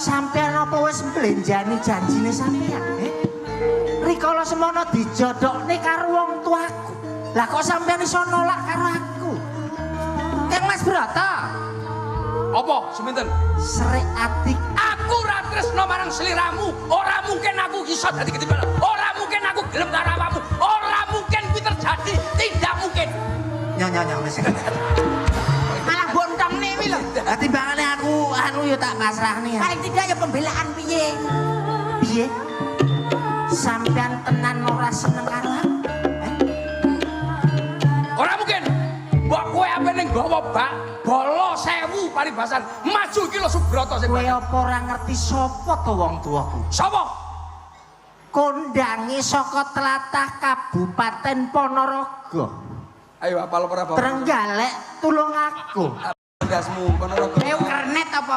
Sampean apa wis mblenjani janjine sampean, eh? Rikala semono dijodhokne karo wong tuaku. Lah kok sampean iso nolak karo aku? Kang Mas Broto, Apa seminten? Serik ati. Aku ora tresno marang sliramu. Ora mungkin aku iso dadi ketimbal. Ora mungkin aku gelem karo awakmu. Ora mungkin kuwi terjadi. Tidak mungkin. Nyo nyo nyo wis. Malah bontong nih wi lho. Lah timbangane aku anu ya tak pasrahne ya. Paling tidak ya pembelaan piye. Piye? Sampean tenan ora seneng karo aku? Eh? Ora mungkin. Mbok kowe ape ning gawa bak bala 1000 paribasan. Maju iki lho Subrata sing Kowe apa ora ngerti sapa to wong tuaku? Sapa? Kondange saka tlatah Kabupaten Ponorogo. Ayo apal ora, Bapak? Trenggalek, Tulungagung. Ndasmu Ponorogo. Kowe kernet apa?